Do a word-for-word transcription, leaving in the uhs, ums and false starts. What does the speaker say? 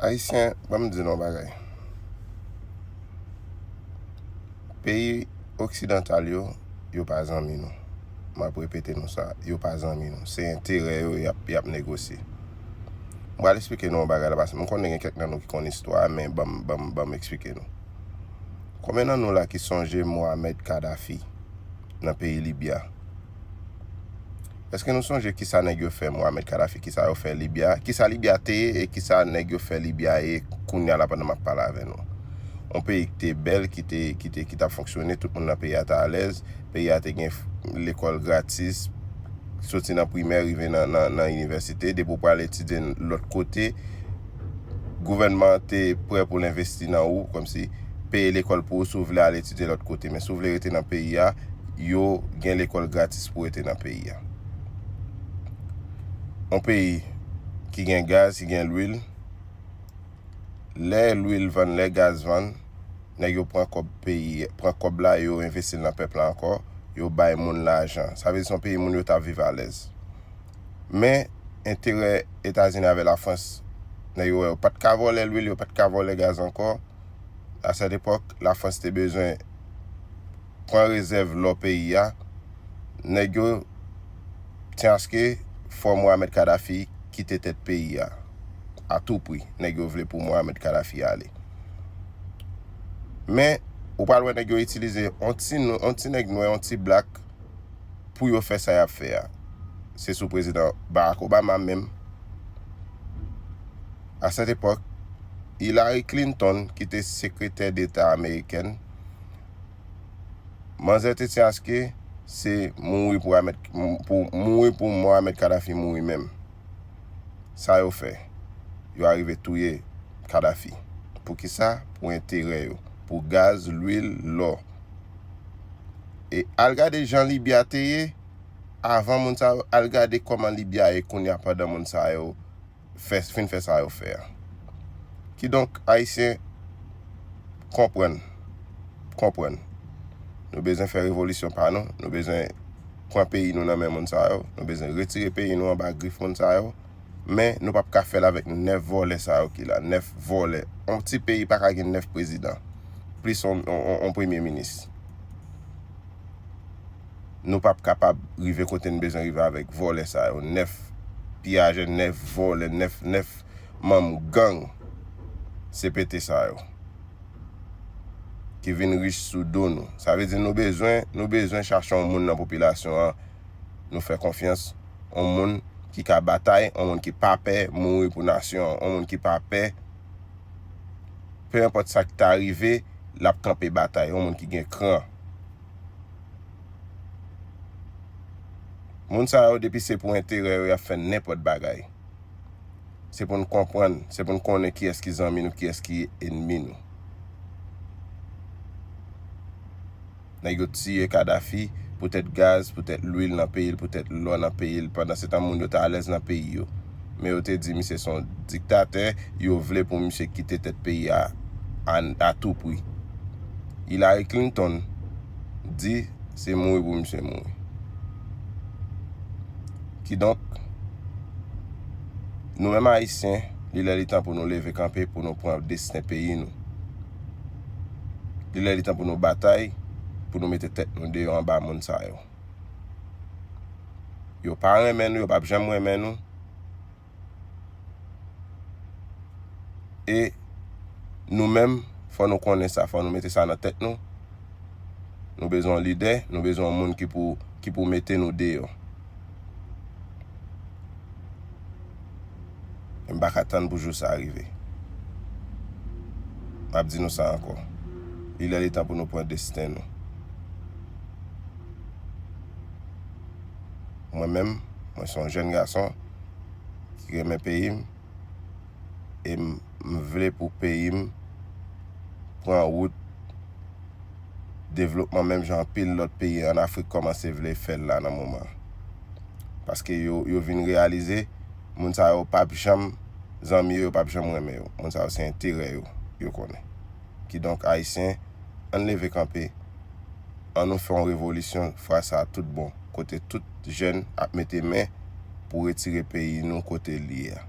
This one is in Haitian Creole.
Ayisyen, ban m di nou yon bagay. Peyi oksidantal yo, yo pa zanmi nou. M ap repete nou sa, yo pa zanmi nou. Se enterè yo y ap, y ap negosye. M pral eksplike nou yon bagay la, paske m konnen gen kèk nan nou ki konn istwa a, men ban m, ban m, ban m eksplike nou. Konbyen nan nou la ki sonje Mohamed Kadhafi nan peyi Libya? Èske nou sonje kisa nèg yo fè Mohamed Kadhafi, kisa yo fè Libya, kisa Libya te ye e kisa nèg yo fè Libya ye kounye a la pandan m ap pale avè nou? Yon peyi ki te bèl, ki te, ki te, ki t ap fonksyone, tout moun nan peyi a te alèz, peyi a te gen f-, lekòl gratis, soti nan primè rive nan, nan, nan inivèsite, depi w pral etidye lòt kote, gouvènman an te prè pou l envesti nan ou, kòmsi peye lekòl pou ou si w vle al etidye lòt kote. Men si w vle rete nan peyi a, yo gen lekòl gratis pou rete nan peyi a. Yon peyi ki gen gaz, ki gen lwil, lè lwil vann, lè gaz vann, nèg yo pran kòb peyi, pran kòb la, yo envesti l nan pèp la ankò, yo bay moun lajan. Sa vle di se yon peyi moun yo t ap viv alèz. Men, enterè Etazini avè Lafrans, nèg yo wè yo pa t ka vòlè lwil, yo pa t ka vòlè gaz ankò. A sèt epòk, Lafrans te bezwen pran rezèv lò peyi a. Nèg yo tyanske fò Mohamed Kadhafi kite tèt peyi a. A tou pri, nèg yo vle pou Mohamed Kadhafi ale. Men, ou pral wè nèg yo itilize yon ti nou, yon ti nèg nwè, yon ti blak, pou yo fè sa y ap fè a. Se sou prezidan Barack Obama menm. A sèt epòk, Hillary Clinton, ki te sekretè deta amerikèn, manzè te tyanske se mouri pou Ahmed, pou mouri pou Mohamed Kadhafi mouri menm. Sa yo fè? Yo arive touye Kadhafi. Poukisa? Pou enterè yo. Pou gaz, lwil, lò. E al gade jan Libya te ye, avan moun sa yo, al gade kòman Libya ye kounye a pandan moun sa yo fè, fin fè sa yo fè a. Kidonk, Ayisyen, konprann, konprann. Nou bezwen fè revolisyon pa nou, nou bezwen pran peyi nou nan men moun sa yo, nou bezwen retire peyi nou anba grif moun sa yo, men nou p ap ka fè l avèk nèf vòlè sa yo ki la, nèf vòlè. Yon ti peyi pa ka gen nèf prezidan, plis yon, yon, yon, yon premye minis. Nou p ap kapab rive kote n bezwen rive avèk vòlè sa yo. Nèf piyajè, nèf vòlè, nèf, nèf manm gang C P T sa yo ki vin rich sou do nou. Sa vle di nou bezwen, nou bezwen chache yon moun nan popilasyon an, nou fè konfyans, yon moun ki ka batay, yon moun ki pa pè mouri pou nasyon an, yon moun ki pa pè, pe enpòt sa ki ta rive, l ap kanpe batay, yon moun ki gen kran. Moun sa yo, depi se pou enterè yo, y ap fè nenpòt bagay. Se pou n konprann, se pou n konnen kiyès ki zanmi nou, kiyès ki ènmi nou. Nèg yo tiye Kadhafi poutèt gaz, poutèt lwil nan peyi l, poutèt lò nan peyi l. Pandansetan, moun yo te alèz nan peyi yo. Men yo te di misye se yon diktatè, yo vle pou misye kite tèt peyi a, a, a tou pri. Hillary Clinton di se mouri pou misye mouri. Kidonk, nou menm Ayisyen, li lè li tan pou nou leve kanpe, pou nou pran desten peyi nou. Li lè li tan pou nou batay, pou nou mete tèt nou deyò anba moun sa yo. Yo pa renmen nou, yo p ap janm renmen nou. E nou menm, fò nou konnen sa, fò nou mete sa nan tèt nou. Nou bezwen yon lidè, nou bezwen yon moun ki pou, ki pou mete nou deyò. E m pa ka tann pou jou sa a rive. M ap di nou sa ankò. Li lè li tan pou nou pran desten nou. Mwen menm, mwen se yon jèn gason ki renmen peyi m, e m, m vle pou peyi m pran wout devlopman menm jan anpil lòt peyi ann Afrik kòmanse vle fè l la nan moman an. Paske yo, yo vin reyalize, moun sa yo p ap janm, zanmi yo, yo p ap janm renmen yo. Moun sa yo se enterè yo, yo konnen. Kidonk, Ayisyen, ann leve kanpe, ann nou fè yon revolisyon fwa sa a tout bon, kote tout jèn ap mete men pou retire peyi nou kote l ye a.